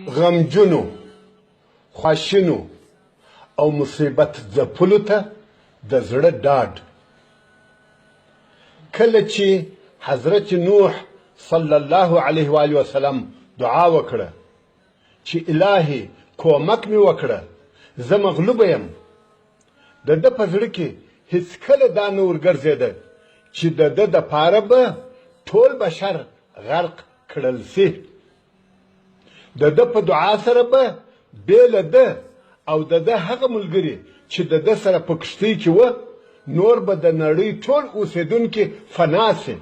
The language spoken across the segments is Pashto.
غمجنو، خواشینو او مصیبت ځپلو ته د زړه ډاډ. کله چې حضرت نوح صلی الله علیه و آله وسلم دعا وکړه چې الهي کومک مې وکړه، زه مغلوبه یم، د ده په زړه کې هیڅکله دا نه ورګرځېده چې د ده دپاره به ټول بشر غرق کړل شي. د ده په دعا سره به بې له ده او د ده هغه ملګري چې د ده سره په کښتۍ کې وه، نور به د نړۍ ټول اوسېدونکي فنا شي.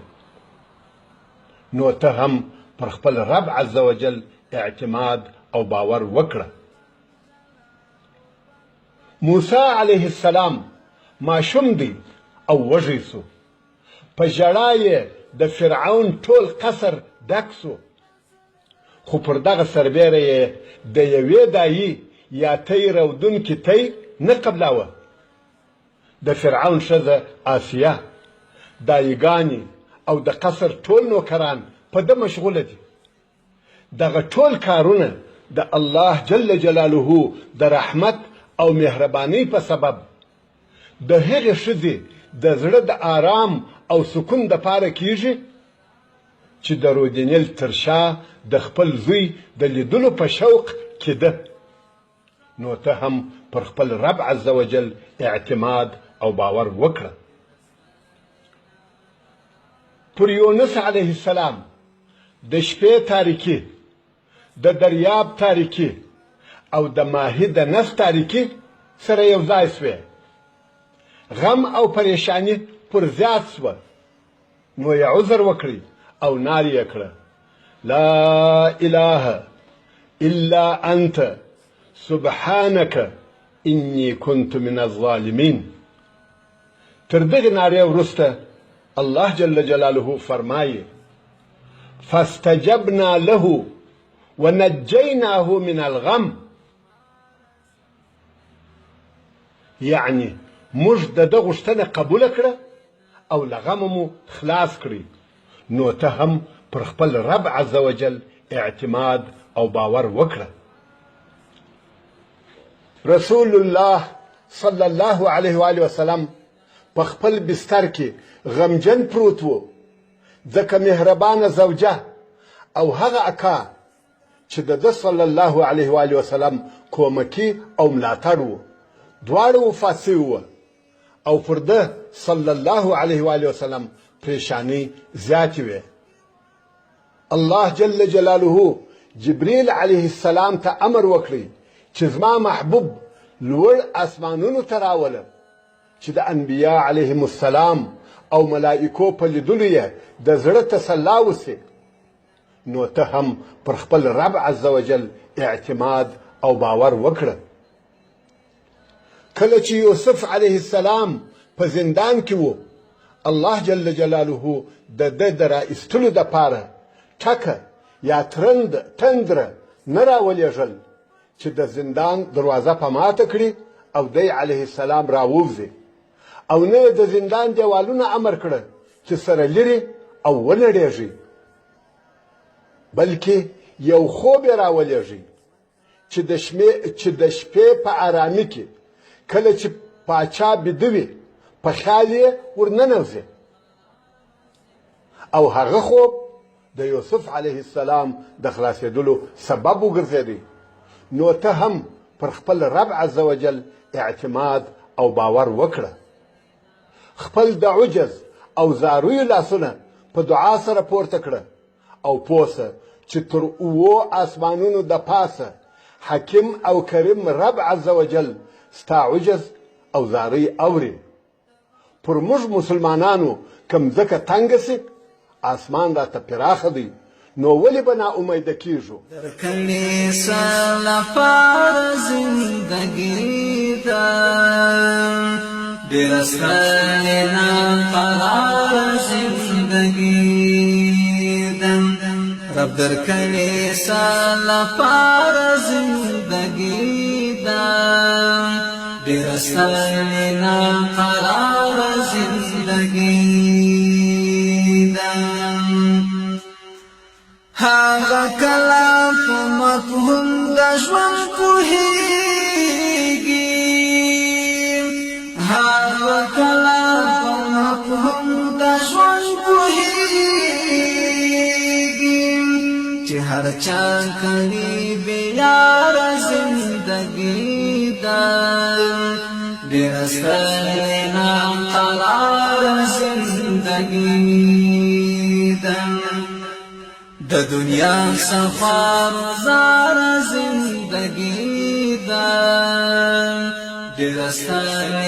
نو ته هم پر خپل رب عز وجل اعتماد او باور وکړه. موسی علیه السلام ماشوم دی او وږی شو. په ژړا یې د فرعون ټول قصر ډک شو. خو پر دغه سربېره یې د یوې دایي یا تی رودونکي تی نه قبلاوه. د فرعون ښځه آسیه، دایګانې او د قصر ټول نوکران په ده مشغوله دي. دغه ټول کارونه د الله جل جلاله د رحمت او مهربانۍ په سبب د هغې ښځې د زړه د آرام او سکون دپاره کیږي چې د رودینیل تر شا د خپل زوی د لیدلو په شوق کې ده. نو ته هم پر خپل رب عز وجل اعتماد او باور وکړه. پر یونس علیه السلام د شپې تاریکي، د دریاب تاریکي او د ماهي د نس تاریکي سره یو ځای شوې. غم او پریشانی پر زیات شوه. نو یې عذر وکړی او نارې یې کړه، لا اله الا انت سبحانک انی كنت من الظالمین. تر دغې نارې وروسته الله جل جلاله فرمایي، فاستجبنا له ونجیناه من الغم. یعنی موږ د ده غوښتنه قبوله کړه او له غمه مو خلاص کړی. نو ته هم پر خپل رب عز وجل اعتماد او باور وکړه. رسول الله صلی الله علیه و آله وسلم په خپل بستر کې غمجن پروت و، ځکه مهربانه زوجه او هغه اکا چې د ده صلی الله علیه و آله وسلم کومکي او ملاتړ و، دواړه وفات شوي وو او پر ده صلی الله علیه و آله وسلم پریشانۍ زیاتې وې. الله جل جلاله جبریل علیه السلام ته امر وکړی چې زما محبوب لوړ آسمانونو ته راوله چې د انبیا علیهم السلام او ملائکو په لیدلو یې د زړه تسلا وشي. نو ته هم پر خپل رب عز وجل اعتماد او باور وکړه. کله چې یوسف علیه السلام په زندان کې و، الله جل جلاله د ده د را ایستلو دپاره ټکه یا ترند تندره نه راولېږل چې د زندان دروازه په ماته کړي او دی علیه السلام راووځي، او نه یې د زندان دیوالونه امر کړه چې سره لرې او ونړېږي، بلکې یو خوب یې راولېږي چې د چې د شپې په آرامي کې کله چې پاچا بیده وي په خیال یې ورننوځي، او هغه خوب د یوسف علیه السلام د خلاصېدلو سبب وګرځېدی. نو ته هم پر خپل رب عز وجل اعتماد او باور وکړه. خپل د عجز او زاریو لاسونه په دعا سره پورته کړه او پوه شه چې تر اوو آسمانونو د پاسه حکیم او کریم رب عز وجل ستا عجز او زارۍ اوري. پر موږ مسلمانانو که مځکه تنګه شي، آسمان راته پراخه دی، نو ولې به نا امیده کیږو؟ درکړې ستا لپاره زندګي ده، ډېره ستړې ناقراره زندګي ده. رب درکړې ستا لپاره زندګي ده، ډېره ستړې ناقراره زندګي ده. هغه کله په مفهوم د ژوند پوهیږي، هر کله په مفهوم د ژوند پوهیږي، چې هر چا کړي بیا زندگی ده. ډېره ستړې ناقراره زندگی ده، د دنیا سفر زار زندگی ده. ډېره ستړې